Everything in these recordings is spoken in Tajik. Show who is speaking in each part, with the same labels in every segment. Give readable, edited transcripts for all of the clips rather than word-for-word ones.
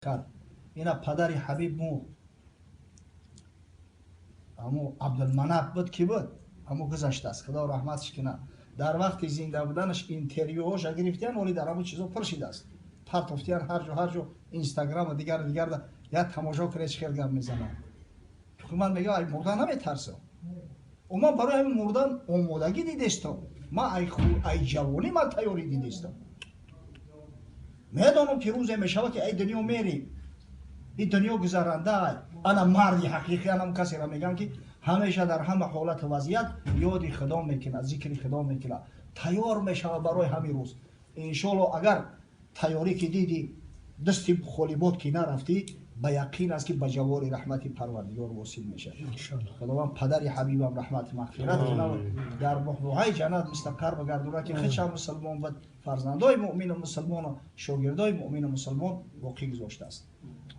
Speaker 1: Кард. Ина падари Ҳабиб мурд. Ҳамо Абдулманаб буд, ки буд, ҳамо гузаштааст, Худо раҳматш кунад. Дар вақти зинда буданаш интервюҳоша гирифтиян, оли дар ҳамон чизо пур шидааст. Партофтиян ҳар ҷо, ҳар ҷо, Инстаграму дигар дигарда як тамошо кунед, чӣ хел гап мезанад. Ман мегӯям, ай мурдан наметарсам. Ман барои ҳамин мурдан омодагӣ дидестам. Ман ай ҷавонӣ ман тайёрӣ дидестам. Медонам, ки рӯзе мешавад, ки ай дунё мерем. Ин дунё гузаранда. Ана марди ҳақиқӣ анам касеро мегӯям, ки ҳамеша дар ҳама ҳолату вазъият ёди Худо мекунад, зикри Худо мекунад, тайёр мешавад барои ҳамин рӯз. Иншоалло, агар тайёрӣ ки дидӣ, дасти холибод ки нарафтӣ, ба яқин аст, ки ба ҷавори раҳмати Парвардигор восил мешавад. Худованд падари Ҳабибам раҳмати мағфират кунад, дар буҳбуҳаи ҷаннат мустақар бигардонад, ки худшам мусулмон буд, фарзандои муъмину мусулмону шогирдои муъмину мусулмон боқӣ гузоштааст.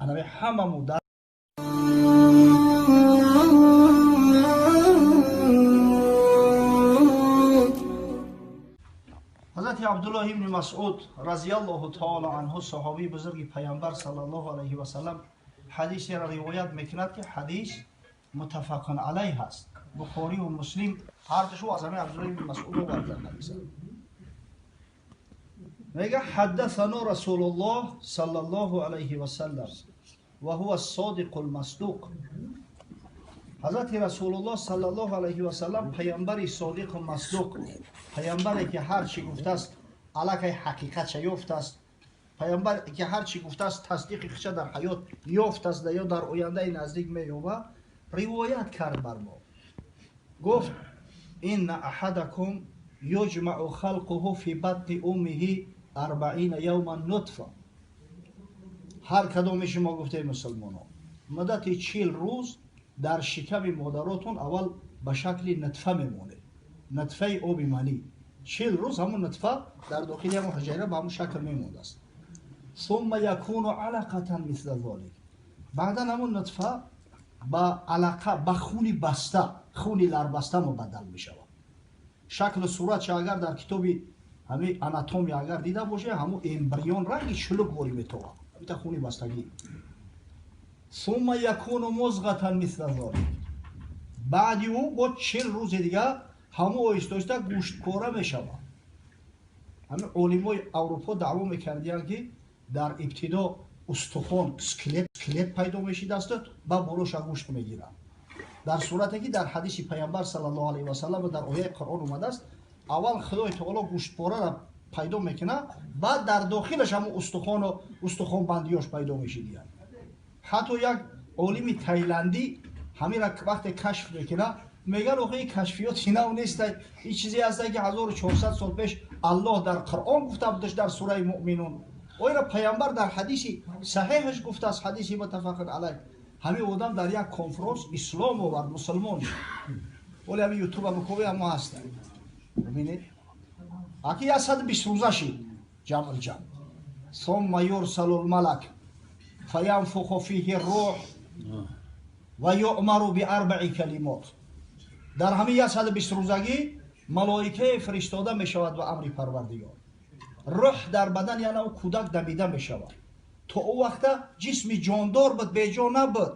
Speaker 1: Анави ҳамаму дар ҳазрати Абдуллоҳ ибни Масъуд разияллоҳу таала анҳу, саҳобии бузурги Паямбар саллаллоҳу алайҳи васаллам, ҳадисеро ривоят мекунад, ки ҳадис муттафақун алайҳ аст. Бухориву Муслим ҳардушу аз ҳамин Абдуллоҳ ибни Масъуд овардан ҳадиса. Мега: ҳаддасано Расулуллоҳ саллаллоҳу алайҳи васаллам ва ҳува содиқу лмасдуқ. Ҳазрати Расулуллоҳ саллаллоҳу алайҳи васаллам, паямбари содиқу масдуқ, паямбаре ки ҳар чӣ гуфтааст, аллакай ҳақиқатша ёфтааст, паямбаре ки ҳар чӣ гуфтааст, тасдиқи худша дар ҳаёт ёфтааст ё дар ояндаи наздик меёбад, ривоят кард бар мо. Гуфт: инна аҳадакум юҷмау халқуҳу фи батни уммиҳи арбаина явман нутфа. Ҳар кадоми шумо, гуфтаи мусулмонон, муддати 40 рӯз дар шиками модаротон аввал ба шакли нутфа мемонед, нутфаи оби манӣ. 40 рӯз ҳамон нутфа дар дохили ҳамон ҳуҷайра ба ҳамон шакл мемондааст. Сумма якуну алақатан мисла золик. Баъдан ҳамон нутфа ба алақа, ба хуни баста, хуни ларбаста мубаддал мешавад. Шаклу суратша агар дар китоби ҳамин анатомия агар дида бошед, ҳамон эмбрион ранги шулук ворӣ метовад, ҳамита хуни бастагӣ. Сумма якуну музғатан мисла золик. Баъди ӯ бо 40 рӯзи дигар ҳамон оҳиста оҳиста гӯштпора мешавад. Ҳамин олимои Аврупо даъво мекардиянд, ки дар ибтидо устухон, скелет пайдо мешидасту ба болоша гӯшт мегирад, дар сурате ки дар ҳадиси Паямбар саллаллоҳу алайҳи васаллам ва дар ояи Қуръон омадааст: аввал Худои Таоло гӯштпораро пайдо мекунад, баъд дар дохилаш ҳамон устухону устухонбандиёш пайдо мешидиянд. Ҳатто як олими тайландӣ ҳаминра вақте кашф мекунад, мегӯяд: охи, ин кашфиёти нав нест, ин чизе ҳаста, ки 1400 сол пеш Аллоҳ дар Қуръон гуфта будаш, дар сураи Муъминун. Оира Паямбар дар ҳадиси саҳеҳаш гуфтааст, ҳадиси муттафақун алайҳ. Ҳамин одам дар як конфронс ислом овард, мусулмон шуд. Оли ҳамин Ютуба бикобе, ҳамо ҳаста, бибинед. Аки 120 рӯза шид, ҷамъулҷамъ. Сумма юрсалу лмалак фаянфуху фиҳи рӯҳ ва юъмару биарбаи калимот. Дар ҳамин 120 рӯзагӣ малоикае фиристода мешавад ба амри Парвардигор, рӯҳ дар бадан, яъне ӯ кӯдак, дамида мешавад. То ӯ вақта ҷисми ҷондор буд, беҷон набуд.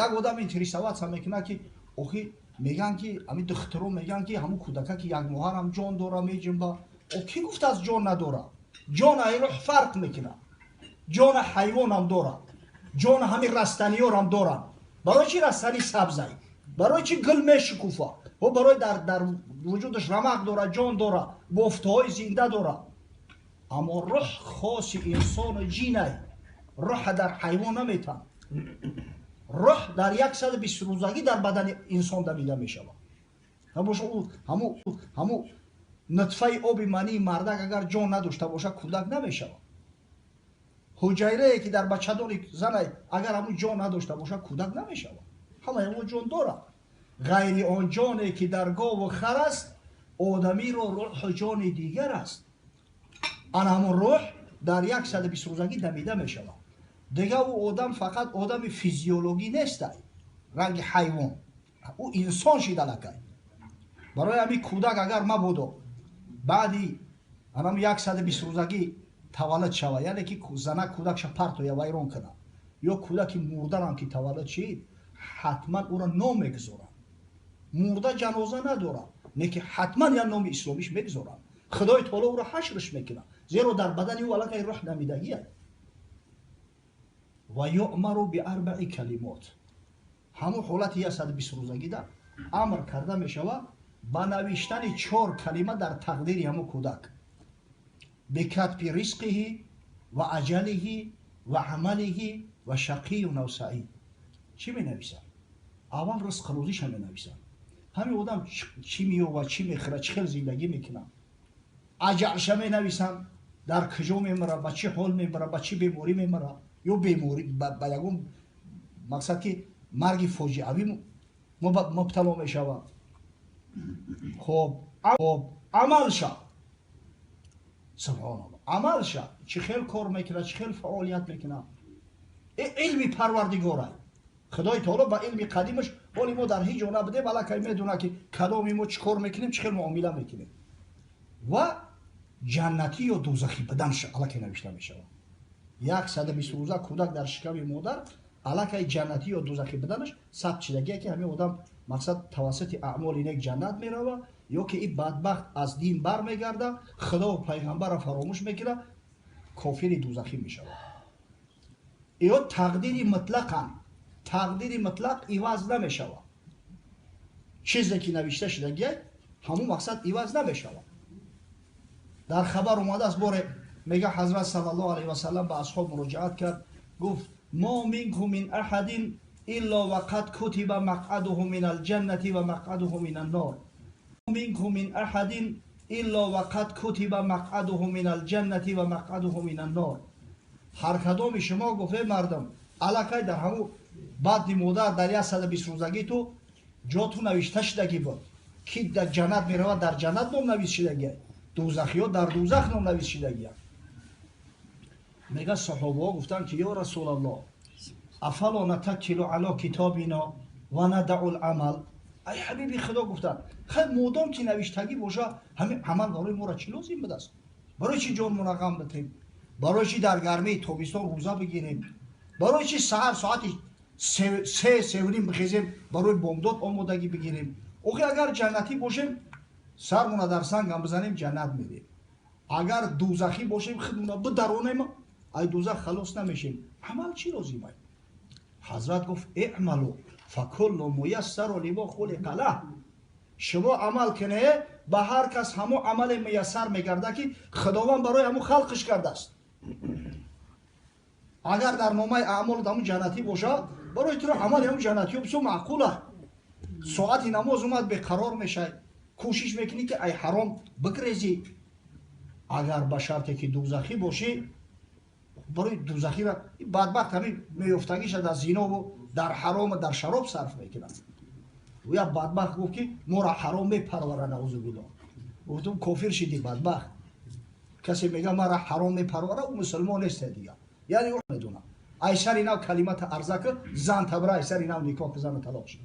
Speaker 1: Як одам интересоваться мекунад, ки охи, мегӯянд, ки ҳамин духтуро мегӯянд, ки ҳамун кӯдака, ки як моҳарам ҷон дора, меҷунба. О, кӣ гуфтааст ҷон надора? Ҷон ай рӯҳ фарқ мекунад. Ҷона ҳайвонам дорад, ҷона ҳамин растаниёрам доранд. Барои чӣ растанӣ сабзай? Барои чӣ гул мешукуфа? О, барои дар вуҷудаш рамақ дора, ҷон дора, бофтаҳои зинда дора. Аммо рӯҳ хоси инсону ҷинай, рӯҳа дар ҳайвон наметан. Рӯҳ дар 120 рӯзагӣ дар бадани инсон дамида мешавад. Набоша ҳамун нутфаи оби мании мардак агар ҷон надошта бошад, кӯдак намешавад. Ҳуҷайрае, ки дар бачадони занай, агар ҳамун ҷон надошта бошад, кӯдак намешавад. Ҳамаи он ҷон дорад. Ғайри он ҷоне, ки дар гову хар аст, одамиро рӯҳу ҷони дигар аст. Ана ҳамон рӯҳ дар 120 рӯзагӣ дамида мешавад. Дигар ӯ одам фақат одами физиологӣ нестай, ранги ҳайвон, ӯ инсон шид аллакай. Барои ҳамин кӯдак агар мабодо баъди анам 120 рӯзагӣ таваллуд шава, яъне ки зана кӯдакша партоя, вайрон кунад, ё кӯдаки мурдарам ки таваллуд шид, ҳатман ӯро ном мегузоранд. Мурда ҷаноза надорад, не ки ҳатман як номи исломиш мегузоранд. Худои таоло ӯро ҳашрш мекунад, зеро дар бадани ӯ аллакай рӯҳ дамидагиаст. Ва юъмару биарбаи калимот. Ҳамон ҳолати 120 рӯзагида амр карда мешавад ба навиштани чор калима дар тақдири ҳамон кӯдак: бикатби ризқиҳи ва аҷалиҳи ва амалиҳи ва шақиюн ав саид. Чӣ менависад? Аввал ризқ рӯзиша менависад. Ҳамин одам чӣ меёбад, чӣ мехӯрад, чӣ хел зиндагӣ мекунад. Аҷалша менависанд, дар куҷо мемирад, ба чӣ ҳол мемирад, ба чӣ беморӣ мемирад, ё беморӣ ба ягон мақсад ки марги фоҷиавӣ мубтало мешавад. Хоб, амалша, субҳоналлоҳ, амалша чӣ хел кор мекунад, чӣ хел фаъолият мекунад. Илми парвардигорай. Худои таоло ба илми қадимаш ҳоли мо дар ҳеҷ ҷо набудем, аллакай медонад ки кадоми мо чӣ кор мекунем, чӣ хел муомила мекунем. Ва ҷаннатӣ ё дӯзахӣ буданаш аллакай навишта мешавад. 120 рӯза кӯдак дар шиками модар аллакай ҷаннатӣ ё дӯзахӣ буданаш сабт шидагие, ки ҳамин одам мақсад тавассути аъмоли нек ҷаннат меравад, ё ки ин бадбахт аз дин бармегардад, худову пайғамбарро фаромӯш мекунад, кофири дӯзахӣ мешавад. Ё тақдири мутлақанд. Тақдири мутлақ иваз намешавад. Чизе ки навишта шудагие, ҳамон мақсад иваз намешавад. Дар хабар омадааст, боре мега ҳазрат саллаллоҳу алайҳи васаллам ба асҳоб муроҷиат кард, гуфт: мо минкум мин аҳадин илло вақад кутиба мақъадуҳу мин алҷаннати ва мақъадуҳу мин аннор. Минкум мин аҳадин илло вақад кутиба мақъадуҳу мин алҷаннати ва мақъадуҳу мин аннор. Ҳар кадоми шумо, гуфт, эй мардум, аллакай дар ҳамун баъди модар дар 120 рӯзагӣ ту ҷоту навишта шудагӣ буд, ки дар ҷаннат меравад, дар ҷаннат ном навис шудагия, дӯзахиё дар дӯзах ном навис шудагия. Мега саҳобаҳо гуфтанд ки ё расулаллоҳ, афало натаккилу ало китобино ва надау ламал. Ай ҳабиби худо, гуфтанд, хай модом ки навиштагӣ боша, ҳамин амал барои моро чӣ лозим будааст? Барои чӣ ҷонмона ғам битем? Барои чӣ дар гармии тобистон рӯза бигирем? Барои чӣ саҳар соати се, севним бихезем, барои бомдод омодагӣ бигирем? Охи агар ҷаннатӣ бошем, сармона дар сангам бизанем, ҷаннат мерем. Агар дӯзахӣ бошем, худмона бидаронем, ай дӯзах халос намешем. Амал чӣ лозим ай? Ҳазрат гуфт: эъмалу факуллу муяссару лимо хулиқа лаҳ. Шумо амал кунед, ба ҳар кас ҳамон амале муяссар мегардад, ки худованд барои ҳамон халқиш кардааст. Агар дар номаи аъмолат ҳамун ҷаннатӣ бошад, барои туро амали ҳамун ҷаннатиё бисёр маъқул аст. Соати намоз омад, беқарор мешавӣ, кӯшиш мекунӣ ки ай ҳаром бигрезӣ. Агар ба шарте ки дӯзахӣ бошӣ, барои дӯзахиро бадбахт ҳамин меёфтагиша дар зинову дар ҳарому дар шароб сарф мекунад. Як бадбахт гуфт ки моро ҳаром мепарвара, наузу биллоҳ. Гуфтум: кофир шидӣ, бадбахт. Касе мега мара ҳаром мепарвара, ӯ мусулмон нест дига, яъне ӯ медонад. Ай сари нав калимата арза кун, зан табра, ай сари нав никоҳ, зана талоқ шуд.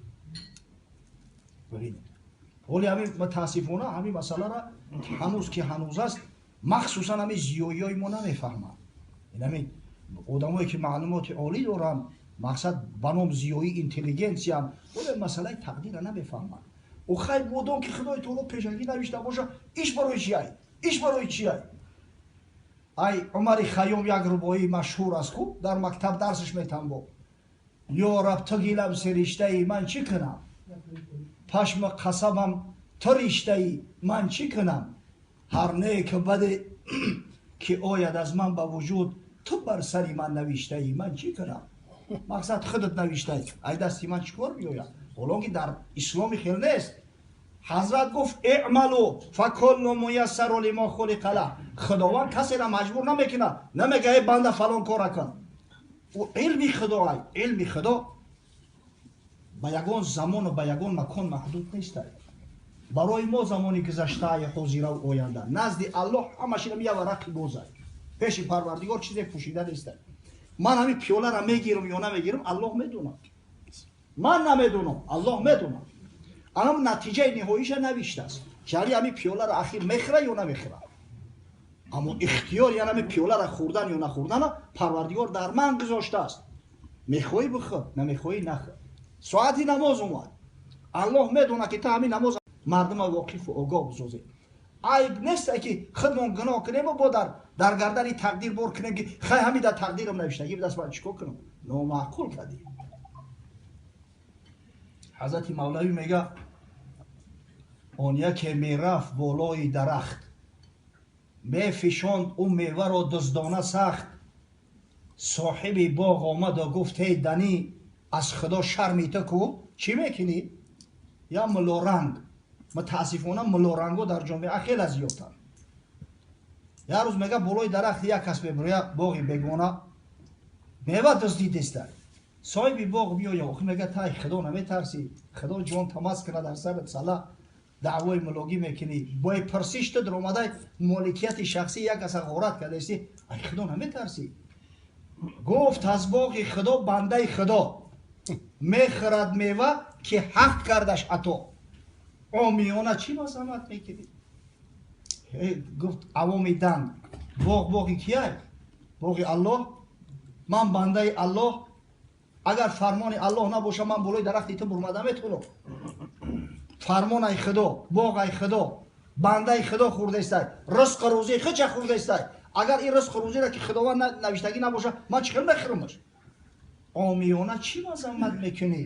Speaker 1: Бибинед, ҳоли ҳамин мутаассифона ҳамин масъаларо ҳанӯз ки ҳанӯз аст, махсусан ҳамин зиёиёи мо намефаҳманд. Ин ҳамин одамое ки маълумоти олӣ доранд, мақсад ба ном зиёӣ, интеллигенсиян, оля масъалаи тақдирра намефаҳманд. Ӯ хай модом ки худои таоло пешакӣ навишта боша, иш барои чи ай, иш барои чи ай? Ай Умари Хайём як рубоии машҳур аст, хуб дар мактаб дарсаш метанбо: ё раб, ту гилам сириштаи, ман чӣ кунам? Пашма қасамам, ту риштаи, ман чӣ кунам? Ҳар неку баде ки ояд аз ман ба вуҷуд, ту бар сари ман навиштаӣ, ман чӣ кунам? Мақсад, худат навиштаӣ, ай дасти ман чӣ кор меояд? Ҳолон ки дар исломи хел нест. Ҳазрат гуфт: эъмалу факуллу муяссару лимо хулиқа лаҳ. Худованд касеро маҷбур намекунад, намега: эй банда, фалон кора кун. Ӯ илми худо ай, илми худо ба ягон замону ба ягон макон маҳдуд нестай. Барои мо замони гузаштаи, ҳозираву оянда, назди Аллоҳ ҳамаш инам як варақи бозай. Пеши парвардигор чизе пӯшида нестай. Ман ҳамин пиёларо мегирам ё намегирам, Аллоҳ медонад, ман намедонам, Аллоҳ медонад. Анам натиҷаи ниҳоиша навиштааст, шаҳри ҳамин пиёларо ахир мехӯра ё намехӯра. Аммо ихтиёр яъне пиёларо хӯрдан ё нахӯрдана Парвардигор дар ман гузоштааст. Мехоҳӣ бихӯр, намехоҳӣ нахӯр. Соати намоз омад. Аллоҳ медонад ки та ҳамин намоз мардума воқифу огоҳ бисозед. Айб нест ки худмон гуноҳ кунем бо дар гардани тақдир бор кунем ки хай ҳамин дар тақдирам навиштагӣ даст ман чикор кунам? Номаъқул кардӣ. Ҳазрати Мавлавӣ мега он яке мерафт болои дарахт, мефишонд ӯ меваро дуздона сахт. Соҳиби боғ омаду гуфт: эй данӣ, аз Худо шарми ту ку, чӣ мекунӣ? Я мулоранг. Мутаассифона мулорангҳо дар ҷомеа хеле зиёдтанд. Як рӯз мега болои дарахт як кас мебирояд, боғи бегона, мева дуздидеста. Соҳиби боғ биёя, охир мега тай Худо наметарсӣ, Худо ҷон тамас кунад дар сарат сала, даъвои мулогӣ мекунӣ, бо пурсиш ту даромадай моликияти шахсӣ як каса ғорат кардаисти, ай Худо наметарсӣ. Гуфт аз боғи Худо бандаи Худо мехӯрад мева ки ҳақ кардаш ато. Омиёна чӣ мазамат мекунӣ? Гуфт авоми данг, боғ боғи кияй? Боғи Аллоҳ. Ман бандаи Аллоҳ, агар фармони Аллоҳ набошад ман болои дарахти ту бурмада метавонам. Фармонай Худо, боғай Худо, бандаи Худо хӯрдаистай, ризқу рӯзии худша хӯрдаистай. Агар ин ризқу рӯзиро ки Худованд навиштагӣ набошад, ман чӣ хел мехӯрамаш? Омиёна чӣ мазамат мекунӣ?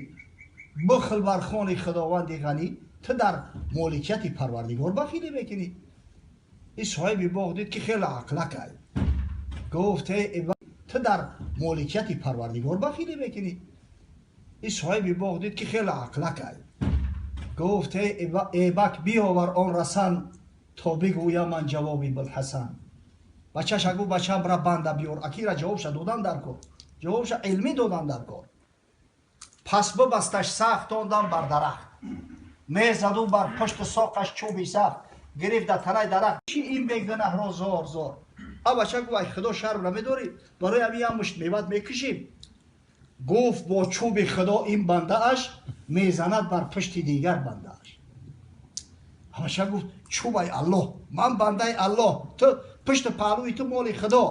Speaker 1: Бухл бар хони Худованди ғанӣ, ту дар моликияти Парвардигор бахилӣ мекунӣ. Ин соҳиби боғ дид ки хеле ақлак ай. Гуфт: ту дар моликияти Парвардигор бахилӣ мекунӣ. Ин соҳиби боғ дид ки хеле ақлак ай. Гуфт: эбак биёвар он расан, то бигӯям ман ҷавоби Булҳасан. Бачаша гуфт: бачаам, бира банда биёр. Акира ҷавобша додан дар кор, ҷавобша илмӣ додан дар кор. Пас бибасташ сахт он дам бар дарахт, мезаду бар пушти соқаш чӯби сахт, гирифт дар танаи дарахт. Чи ин бегунаҳро зор зор? А бача гуфт: ай Худо шарм намедорӣ, барои ҳамин як мушт меват мекушем. Гуфт: бо чӯби Худо ин бандааш мезанад бар пушти дигар бандааш. Ҳамаша гуфт: чӯбай Аллоҳ, ман бандаи Аллоҳ, ту пушти паҳлӯи ту моли Худо,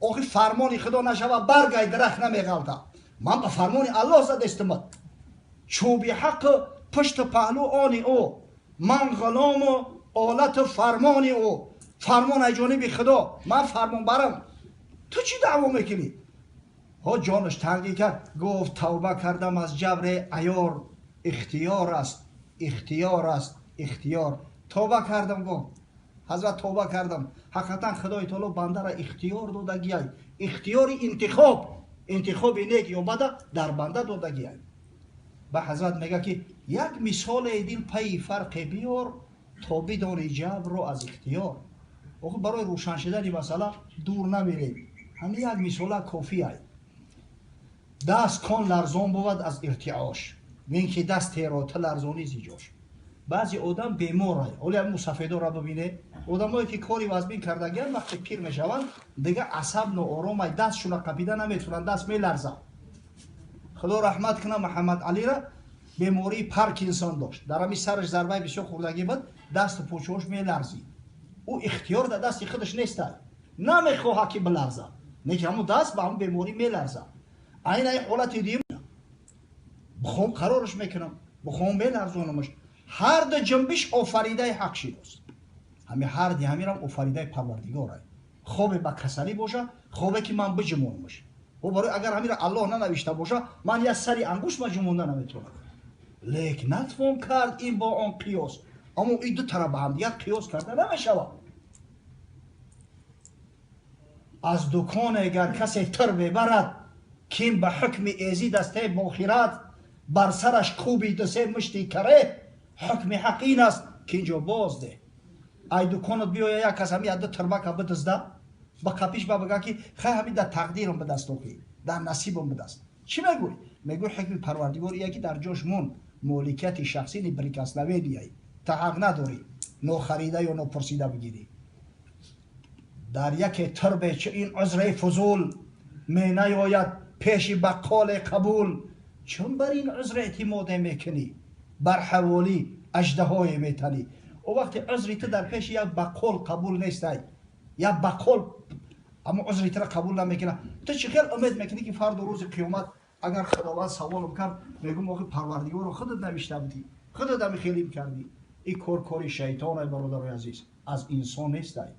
Speaker 1: охир фармони Худо нашава баргай дарахт намеғалта, ман ба фармони Аллоҳ задестимат. Чӯби ҳақ пушти паҳлӯ они ӯ, ман ғулому олату фармони ӯ, фармон аз ҷониби Худо, ман фармонбарам, ту чӣ даъво мекунӣ? Ҳо ҷонаш тангӣ кард, гуфт: тавба кардам аз ҷабри аёр, ихтиёр аст, ихтиёр аст, ихтиёр. Тавба кардам, гуфт ҳазрат, тавба кардам. Ҳақиқатан Худои таоло бандара ихтиёр додагиай, ихтиёри интихоб, интихоби нек ё бада дар банда додагиай. Ба ҳазрат мега ки як мисоле дил пайи фарқе биёр, то бидони ҷабрро аз ихтиёр. Охир барои рӯшан шудани масъала дур намерем, ҳамин як мисола кофӣ ай. Даст кон ларзон бувад аз иртиош, мин ки дастеро ту ларзонӣ зи ҷош. Баъзе одам беморай, ҳоле ҳамин мусафедора бибине, одамое ки кори вазбин кардагиан вақте пир мешаванд дига асаб нооромай, дастшуна қапида наметавонанд, даст меларзад. Худо раҳмат кунад Муҳаммад Алира, бемории Паркинсон дошт, дар ҳамин сараш зарбаи бисёр хӯрдагӣ буд, дасту почаҳош меларзид. Ӯ ихтиёр дар дасти худаш нестай, намехоҳад ки биларзад, неки ҳамун даст ба ҳамун беморӣ меларзад. Айна ин ҳолати дим бихоҳам қарораш мекунам, бихоҳам меларзонамаш. Ҳар ду ҷунбиш офаридаи ҳақ шиност, ҳами ҳар ди ҳамирам офаридаи Парвардигорай. Хобе ба касалӣ боша, хобе ки ман биҷумонамаш. О барои агар ҳамира Аллоҳ нанавишта боша, ман як сари ангушт маҷумонда наметавонам. Лек натвон кард ин бо он қиёс, аммо ин ду тараф ба ҳамдигар қиёс карда намешавад. Аз дуконе гар касе тир мебарад, ким ба ҳукми эзӣ дастаи бохират, бар сараш кӯби дусе мушти каре, ҳукми ҳақ ин аст ки инҷо боз деҳ. Ай дуконат биёя як кас ҳамин ду тирбака бидузда, ба қапиш ба бага ки хай ҳамин дар тақдирам бидаст, охи дар насибам бидаст. Чӣ мегӯй? Мегӯй ҳукми Парвардигор ия ки дар ҷош мон, моликияти шахсӣ неприкосновенияй, та ҳақ надорӣ нохарида ё нопурсида бигирӣ. Дар яке тирбе чи ин узри фузул менаёяд пеши баққоле қабул, чун бар ин узр эътимоде мекунӣ, бар ҳаволӣ аждаҳое метанӣ. О вақте узри ту дар пеши як баққол қабул нестай, Я бақол аммо узри тура қабул намекунад. Ту чӣ хел умед мекунӣ, ки фардо рӯзи қиёмат агар Худованд саволам кард, мегӯм: охи, Парвардигоро, худат навишта будӣ, худат ами хелим кардӣ. Ин кор кори шайтон, ай бародарои азиз, аз инсон нестай.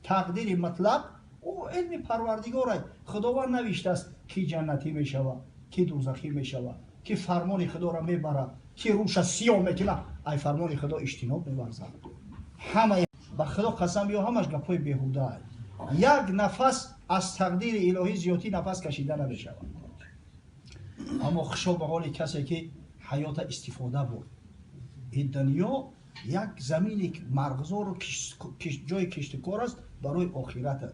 Speaker 1: Тақдири мутлақ ӯ илми Парвардигорай. Худованд навиштааст, ки ҷаннатӣ мешавад, ки дӯзахӣ мешавад, ки фармони Худоро мебарад, ки рӯша сиёҳ мекунад, ай фармони Худо иҷтиноб меварзад. Ҳама, ба Худо қасам, ё ҳамаш гапҳои беҳуда. Як нафас аз тақдири илоҳӣ зиёдтӣ нафас кашида намешавад. Аммо хушо ба ҳоли касе, ки ҳаёта истифода бурд. Ин дунё як замини марғзору ҷои киштукор аст барои охирата.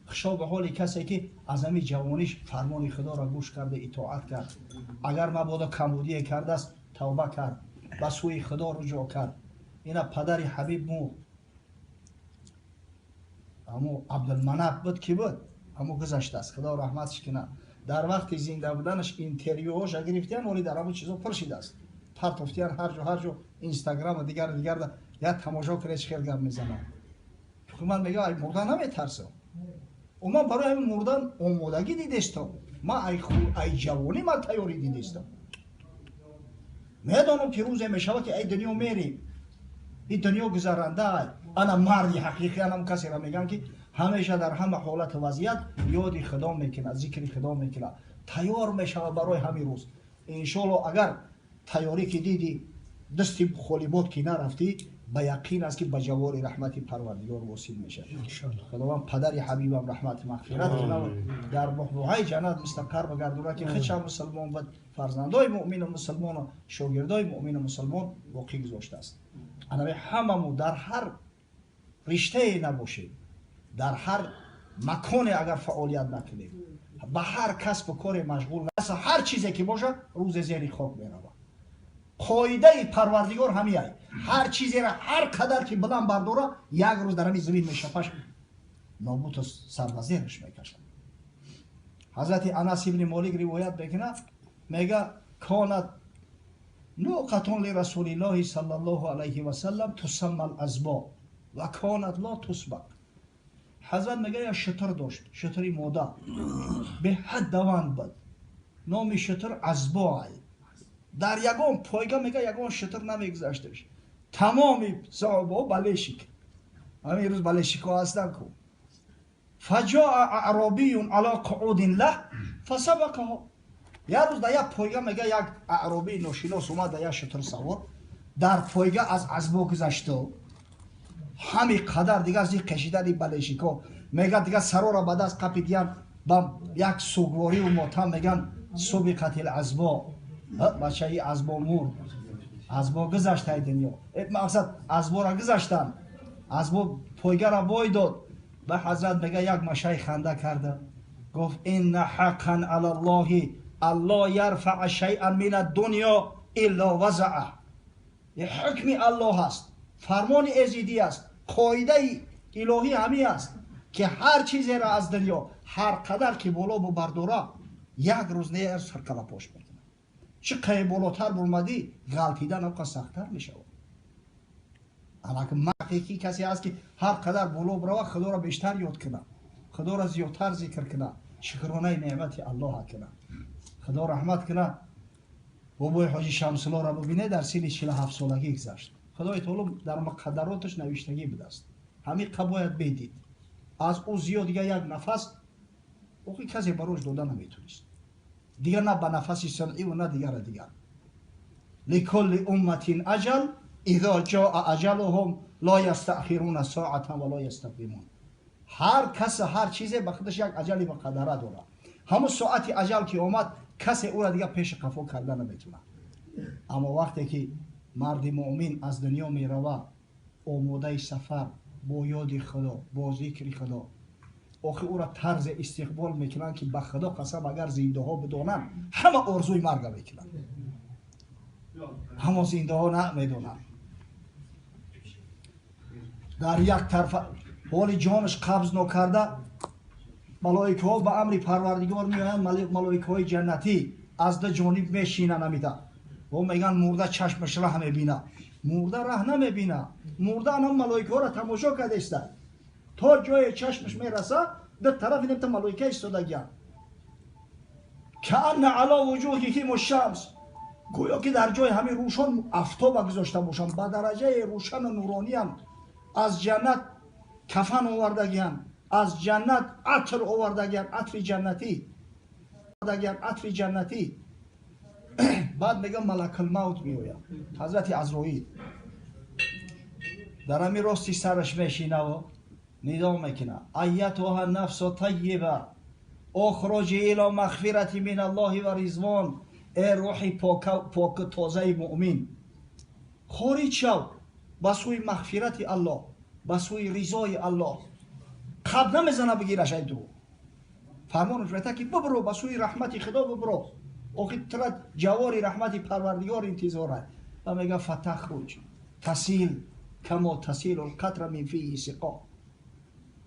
Speaker 1: Хушо ба ҳоли касе, ки аз ҳамин ҷавониш фармони Худоро гӯш карда, итоат кард, агар мабодо камбудие кардааст, тавба кард, ба сӯи Худо руҷӯъ кард. Ина падари Ҳабиб мурд, амо Абдулманаб буд, ки буд, амо гузаштааст, Худо раҳматш кунад. Дар вақти зинда буданаш интервюҳоша гирифтиян, оли дар ҳамон чизо пур шидааст, партофтиян ҳар ҷо, ҳар ҷо, Инстаграму дигар дигарда. Як тамошо кунед, чӣ хел гап мезанад. Ман мегӯям, ай мурдан наметарсам. Ман барои ҳамин мурдан омодагӣ дидестам. Ман ай ҷавонӣ ман тайёрӣ дидестам. Медонам, ки рӯзе мешавад, ки ай дунё мерем, ин дунё гузаранда. Ана марди ҳақиқӣ анам касеро мегӯям, ки ҳамеша дар ҳама ҳолату вазъият ёди Худо мекунад, зикри Худо мекунад, тайёр мешавад барои ҳамин рӯз. Иншоалло, агар тайёрӣ ки дидӣ, дасти холибод ки нарафтӣ, ба яқин аст, ки ба ҷавори раҳмати Парвардигор восил мешавад. Худованд падари Ҳабибам раҳмати мағфират кунад, дар буҳбуҳаи ҷаннат мустақар бигардонад, ки худшам мусулмон буд, фарзандои муъмину мусулмону шогирдои муъмину мусулмон боқӣ гузоштааст. Анави ҳамаму дар ҳар риштае набошем, дар ҳар маконе агар фаъолият накунем, ба ҳар касбу коре машғул, ҳар чизе ки бошад, рӯзе зери хок меравад. Қоидаи Парвардигор ҳамияй: ҳар чизеро ҳар қадар ки баланд бардора, як рӯз дар ҳамин замин мешапаш, нобуту сарвазераш мекашад. Ҳазрати Анас ибни Молик ривоят мекунад, мега: كانت ناقة لرسول الله صلى الله عليه وسلم تسمى العضباء وكانت لا تسبق. ҳазрат мега, як шутур дошт, шутури мода, беҳад даванд буд, номи шутур Азбо. Дар ягон пойга, мега, ягон шутур намегузашташ. Тамоми саҳобаҳо болельщик, ҳамин рӯз болельщикҳо ҳастанд ку. فجاء أعرابي على قعود له فسبقه. Як рӯз дар як пойга, мега, як аъробии ношинос омад дар як шутур савор, дар пойга аз Азбо гузашту ҳами қадар дигар зиқ кашидани болельщикҳо, мега, дигар сарора ба даст қапидиян, ба як сугвориву мотам меган: سبقت العضباء. Бачаи Азбо мурд, Азбо гузашт ай дунё. Мақсад, Азбора гузаштан, Азбо пойгара бой дод. Ба ҳазрат, мега, як машаи ханда карда гуфт: إن حقا على الله ألا يرفع شيئا من الدنيا إلا وضعه. ҳукми Аллоҳ аст, фармони эзидӣ аст, қоидаи илоҳӣ ҳамин аст, ки ҳар чизеро аз дунё ҳар қадар ки боло бубардора, як рӯз не сарқалапош мекунад. Чӣ қай болотар бурмадӣ, ғалтидан ҳамқа сахттар мешавад. Алаки ҳақиқӣ касе аст, ки ҳар қадар боло бирава, Худоро бештар ёд кунад, Худоро зиёдтар зикр кунад, шукронаи неъмати Аллоҳа кунад. Худо раҳмат кунад бобои ҳоҷи Шамсуллоро. Бубинед, дар синни 47-солагӣ гузашт. Худои таоло дар муқаддароташ навиштагӣ будааст, ҳамин қа бояд бедид, аз ӯ зиёд дига як нафас охи касе барош дода наметонист, дигар на ба нафаси сунъиву на дигара дигар. لكل أمة أجل إذا جاء أجلهم لا يستأخرون ساعة ولا يستقدمون. Ҳар кас, ҳар чизе ба худаш як аҷали муқаддара дорад. Ҳамон соати аҷал ки омад, касе ӯра дигар пеши қафо карда наметавонад. Аммо вақте ки марди муъмин аз дунё меравад, омодаи сафар, бо ёди Худо, бо зикри Худо, охи ӯра тарзе истиқбол мекунанд, ки ба Худо қасам, агар зиндаҳо бидонанд, ҳама орзуи марга мекунанд. Ҳамо зиндаҳо намедонанд. Дар як тарфа ҳоли ҷонаш қабз нокарда, малоикаҳо ба амри Парвардигор меоянд, малоикаҳои ҷаннатӣ аз ду ҷониб мешинанд. Амида о мегӯянд: мурда чашмаш раҳ мебина. Мурда раҳ намебина, мурда анам малоикаҳоро тамошо кардаиста. То ҷое чашмаш мераса, ду тараф инамта малоика истодагиянд. Каанна ало вуҷуҳиҳим шамс, гӯё ки дар ҷои ҳамин рӯшон афтоба гузошта бошанд, ба дараҷаи рӯшану нурониям. Аз ҷаннат кафан овардагиянд, аз ҷаннат атр овардагиянд, атри ҷаннатӣ, атри ҷаннатӣ. Баъд мегӯям малакулмавт меояд, ҳазрати Азроил дар ҳамин рости сараш мешинаву нидо мекунад: айятуҳа нафсу тайиба ухруҷи ило мағфирати мин аллоҳи ва ризвон. Э рӯҳи поку тозаи муъмин, хориҷ шав ба сӯи мағфирати Аллоҳ, ба сӯи ризои Аллоҳ. Қаб намезана бигираш ай ду. Фармонаш мета ки бибро ба сӯи раҳмати Худо, бибро. Охи тра ҷавори раҳмати Парвардигор интизорад. Ва мега фатахруҷ тасил камо тасилу лқатра мин фиҳи сиқо.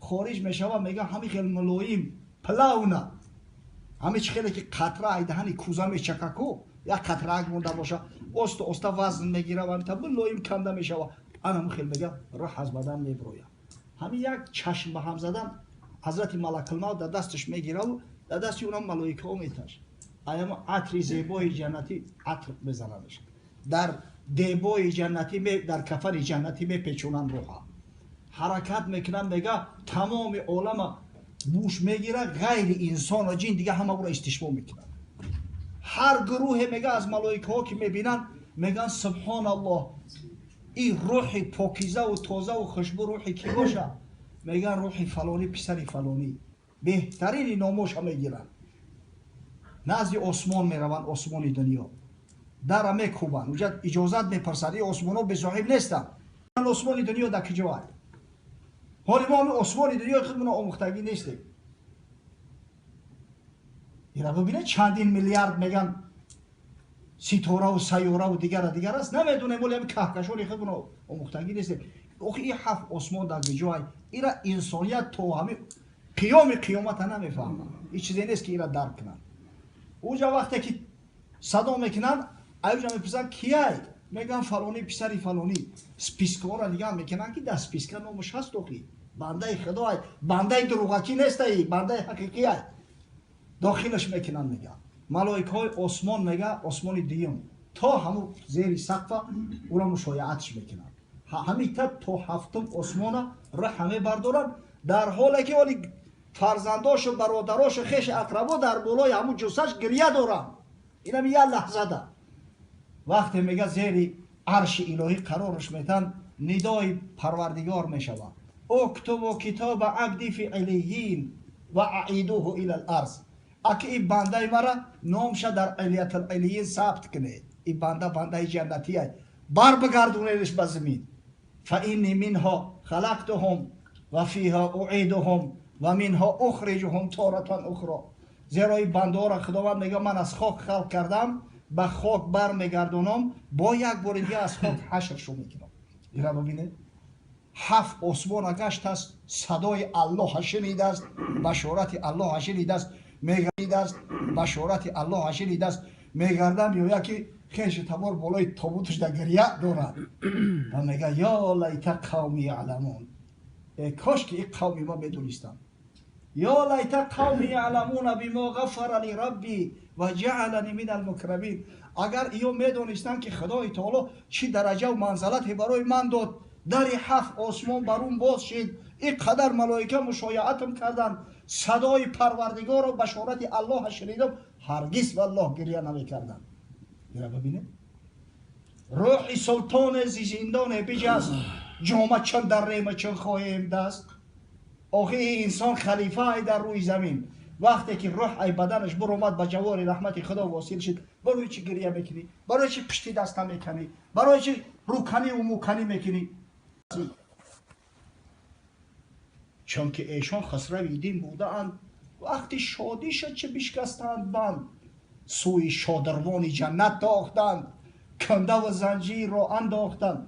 Speaker 1: Хориҷ мешава, мега ҳамин хел мулоим, плавно. Ҳамин чи хеле ки қатра ай даҳани кӯза мечакаку, як қатраак монда боша, оста оста вазн мегира ва та мулоим канда мешава. Ана ҳамин хел мега рӯҳ аз бадан меброяд. Ҳамин як чашм ба ҳам задан ҳазрати малакулмавт дар дасташ мегираву дар дасти унам малоикаҳо меташ. Аямо атри зебои ҷаннатӣ атр мезанадаш. Дар дебои ҷаннатӣ, дар кафани ҷаннатӣ мепечонанд рӯҳа. Ҳаракат мекунанд, мега тамоми олама бӯш мегира, ғайри инсону ҷин дига ҳама ӯро истишмо мекунанд. Ҳар гурӯҳе мега аз малоикаҳо ки мебинанд, мегӯянд субҳоналлоҳ, ин рӯҳи покизаву тозаву хушбӯ рӯҳи кӣ боша? Мегӯянд рӯҳи фалонӣ, писари фалонӣ. Беҳтарини номоша мегиранд. Назди осмон мераванд, осмони дунё. Дара мекӯбанд, уҷа иҷозат мепурсанд, ин осмонҳо бесоҳиб нестанд. Осмони дунё дар куҷо аст? Ҳоли мо ҳамин осмони дунёи худмона омӯхтагӣ нестем. Ира бибинед, чандин миллиард меган ситораву сайёраву дигара дигар аст, намедонем, оли ҳамин каҳкашони худмона омӯхтагӣ нестем. Охи ин ҳафт осмон дар куҷо аст? Ира инсоният то ҳамин қиёми қиёмата намефаҳмад. Ин чизе нест ки ира дарк кунанд. Уҷа вақте ки садо мекунанд, аюҷа мепурсанд кияй? Мегӯянд фалонӣ, писари фалонӣ. Спискаҳоро нигаҳ мекунанд ки дар списка номаш ҳаст. Охи бандаи Худо ай, бандаи дурӯғакӣ нестай, бандаи ҳақиқӣ ай. Дохилаш мекунанд, мега малоикаҳои осмон, мега осмони дуюм то ҳамун зери сақфа ӯро мушояатш мекунанд. Ҳамита то ҳафтум осмона рӯҳа мебардоранд, дар ҳоле ки оли фарзандошу бародарошу хеши ақрабо дар болои ҳамун ҷуссаш гирья доранд. Инам як лаҳзада. Вақте мега зери арши илоҳӣ қарораш метанд, нидои Парвардигор мешавад: уктубу китоба абди фи илийин ва аидуҳу ила ларз. Аки ин бандаи мара номша дар илиятул илийин сабт кунед. Ин банда бандаи ҷаннатия, бар бигардонедш ба замин. Фа инни минҳо халақтуҳум ва фиҳа уидуҳум ва минҳо ухриҷуҳум торатан ухро. Зеро ин бандаҳоро Худованд мега ман аз хок халқ кардам, ба хок бармегардонам, бо як бори дига аз хок ҳашршо мекунам. Ира бибинед, ҳафт осмона гаштааст, садои Аллоҳа шунидааст, башорати Аллоҳа шунидааст, мегардааст, башорати Аллоҳа шунидааст. Мегардам меояд ки хеши табор болои тобуташ дар гирья дорад ва мега ё лайта қавми яъламун, э кош ки ин қавми ма медонистанд. Ё лайта қавми яъламуна бимо ғафара ли рабби ва ҷаалани мин алмукрамин. Агар иё медонистанд ки Худои таоло чӣ дараҷаву манзалате барои ман дод, дари ҳафт осмон бар он боз шид, ин қадар малоика мушояатам карданд, садои Парвардигору башорати Аллоҳа шунидам, ҳаргиз валлоҳ гирья намекарданд. Ира бибинед, рӯҳи султоне зи зиндоне биҷаст, ҷома чун даррема чун хоҳем даст. Охи ин инсон халифае дар рӯи замин. Вақте ки рӯҳ ай баданаш буромад, ба ҷавори раҳмати Худо восил шид, барои чӣ гирья мекунӣ? Барои чӣ пишти даста мекунӣ? Барои чӣ рӯканиву мӯканӣ мекунӣ? Чунки эшон хусрави дин будаанд, вақти шодиша чӣ бишкастанд банд, сӯи шодирвони ҷаннат тохтанд, кандаву занҷирро андохтанд.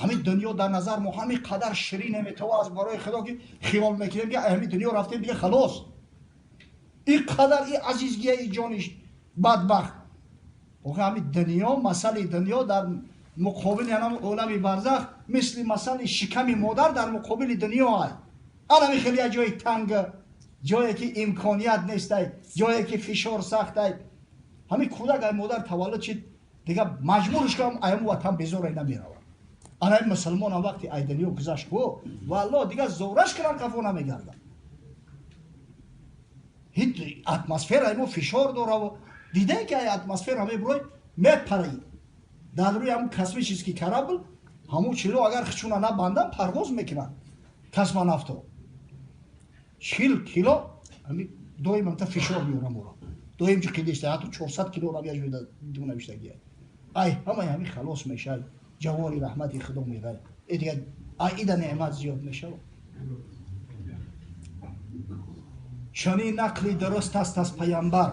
Speaker 1: Ҳамин дунё дар назар мо ҳамин қадар ширин метова аз барои Худо ки хиёл мекунем ки ҳамин дунё рафтем дига халос. Ин қадар ин азизгияи ҷони бадбахт. Охи ҳамин дунё, масъалаи дунё дар муқобили ҳамон олами барзах мисли масъалаи шиками модар дар муқобили дунё ай. Анами хеле ҷои танг, ҷое ки имконият нестай, ҷое ки фишор сахтай. Ҳамин кӯдак ай модар таваллуд шид, дига маҷбурш кам ай ватан безор намеравад. Ана мусулмон вақти ай дунё гузашт ку, валло дига зораш кунан қафо намегардад. Ҳеҷ атмосфера мо фишор дора, дидаe ки ай атмосфера мебурой мепараи. Дар рӯи ҳамун космический корабль ҳамун чило агар хичуна набандан парвоз мекунанд космонавто. 40 кило ҳамин доим ҳамта фишор меорам ора. Доим ҷиқидешта ҳатто 400 кило ра яжвида дунавиштагия. Ай ҳамаи ҳамин халос мешавад. Ҷавори раҳмати Худо меравад. Э дигар ай ида неъмат зиёд мешавад. Чунин нақли дуруст аст аз паямбар.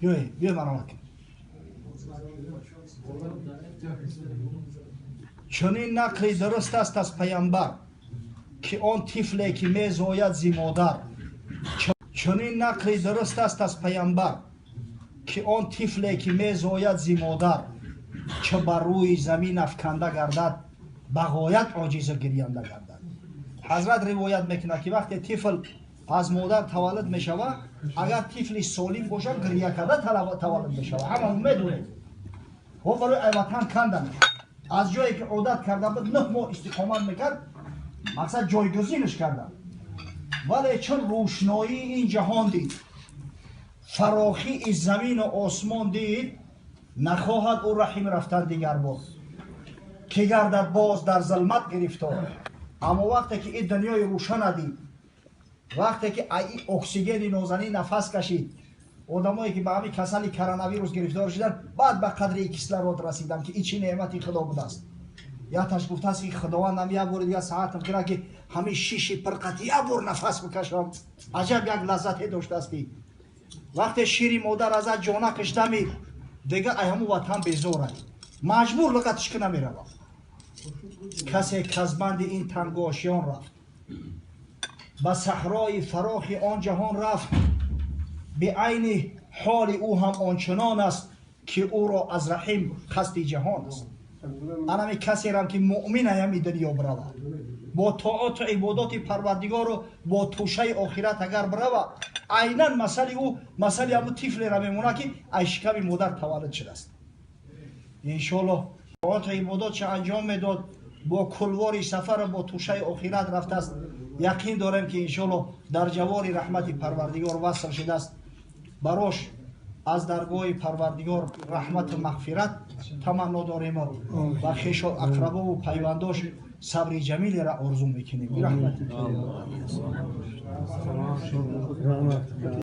Speaker 1: Биё маромат кун. Чунин нақли дуруст аст аз паямбар, ки он тифле ки мезояд зи модар. Чунин нақли дуруст аст аз паямбар, ки он тифле ки мезояд зи модар, ча бар рӯи замин афканда гардад, ба ғоят оҷизу гирянда гардад. Ҳазрат ривоят мекунад, ки вақте тифл аз модар таваллуд мешавад, агар тифли солим бошад, гиря карда таваллуд мешавад. Ҳама медонед. Ҳо барои айватан кандан. Аз ҷое ки одат карда буд, 9 моҳ истиқомат мекард, мақсад ҷойгузинаш карда. Вале чун рӯшноии ин ҷаҳон дид, фарохии замину осмон дид, нахоҳад ӯ раҳим рафтан дигар боз, ки гардад боз дар зулмат гирифтор. Аммо вақте ки ин дунёи рӯшана дид, вақте ки ай оксигени нозанин нафас кашид, одамое ки ба ҳамин касали коронавирус гирифтор шуданд, баъд ба қадри кислород расиданд, ки ин чӣ неъмати Худо будааст. Яташ гуфтааст, ки Худовандам як бори дигар саатам кунад, ки ҳамин шиши пирқати як бор нафас бикашам. Аҷаб як лаззате доштааст, ки вақте шири модар азат ҷона киштами, дига ай ҳамун ватан безорай, маҷбур луғатиш ки намеравад. Касе казбанди ин тангошиён рафт, ба саҳрои фарохи он ҷаҳон рафт, беайни ҳоли ӯ ҳам ончунон аст, ки ӯро аз раҳим қасди ҷаҳон аст. Анами касерам ки муъмин аями дунё биравад, бо тоату ибодоти Парвардигору бо тӯшаи охират агар бирава, айнан масали ӯ масали ҳамун тифлера мемонад, ки аз шиками модар таваллуд шудааст. Иншоаллоҳ тоату ибодотша анҷом медод, бо кулвори сафару бо тӯшаи охират рафтааст. Яқин дорем, ки иншоаллоҳ дар ҷавори раҳмати Парвардигор васл шудааст. Барош аз даргоҳи Парвардигор раҳмату мағфират таманно дорем ва хешу ақрабову пайвандош сабри ҷамилеро орзу мекунем. Раҳмати.